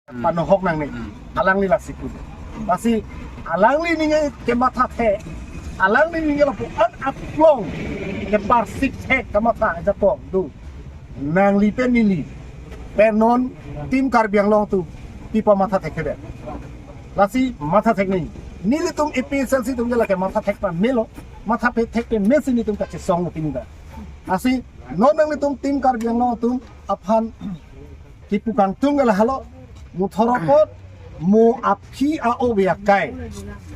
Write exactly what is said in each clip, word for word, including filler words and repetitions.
panohok nangne. Alangli lasi pu. Lasi alangli ningje kematha thek, alangli ningje lapu-an aklong keparsik thek kamatha ajatong do. Nangli pen neli pen non Team Karbi Anglong atum pi pamatha thekthedet. Lasi matha thek nangji. Nelitum A P H L C atum ke lake matha thek pamelo, matha pe thek pamesi nelitum kachesong nelitum ta. Lasi non nanglitum Team Karbi Anglong atum aphan kipu kangtung ke lahelo, muthor apot mo aphi a-o be akai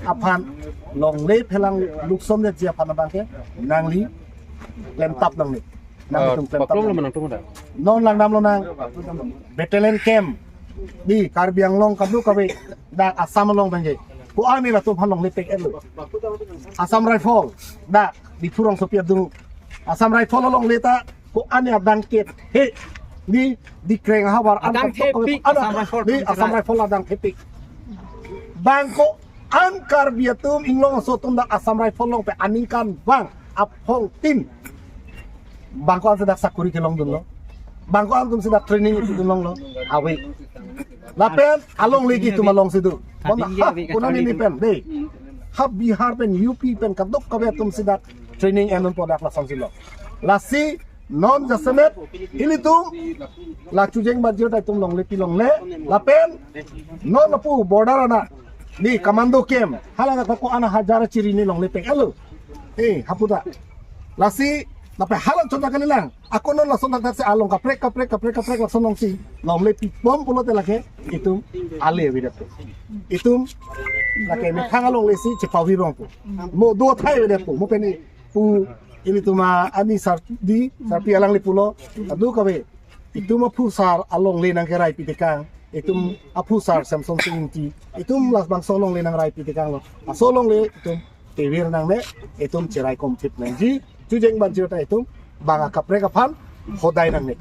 aphan longle phelang luksom detji aphan abang ke nangli klemtap nangne. Nangtum klemtap paklong nangne. Lo manang tum da. Non langdamlo nang. Battalion camp di Karbi Anglong kadokave, dak Assam along abang ke. Ko-an ni latum aphan longle pek-etlo. Assam Rifle dak Diphu rongsopi adung. Assam Rifle alongle ta ko-an ni adang ke he di, di kreng havar an adang kachok thepik, ada, Assam Rifle di tum Assam cherai. Rifle adang thepik. Bang ko-an Karbi atum inglong aso atum dak Assam Rifle along pen aningkanvang aphongtin. Bang ko-an si dak sakuri kelongdunlo. Bang ko-an atum si dak training itu dunlonglo. Ave. Lapen alongle ke itum alongsi do. Bon, ha, kunani ni pen, dei. Ha Bihar pen, U P pen, kadokave atum si dak training en-unpo dak lasonsi lo. Lasi non jasemet ilitum la Chojeng Banjir ta itum longle pi longle. Lapen non lapu border ana di commando camp, hala ko-an hajar chiri ni longle pek-etlo. Eh, hapu ta. Lasi lapen hala chot ta kalilang. Ako non lason thakthak si along kaprek kaprek kaprek kaprek lason alongsi longle pipom pulote lake itum ale avedet. Itum lake methang alongle si chepavir-ongpo. Mo do thai avedet po. Mo pen pu ilitum a-, ani sar di, sarpi alangli pulo. Kadokave itum aphu sar alongle nangkerai pitekang. Itum aphu sar Semson Sing Ingti. Itum labangso alongle nangrai pitekanglo. Laso alongle itum pavir nangne, itum cheraikom thip nangji. Chojeng Banjir ta itum bang akaprek aphan hodai nangne.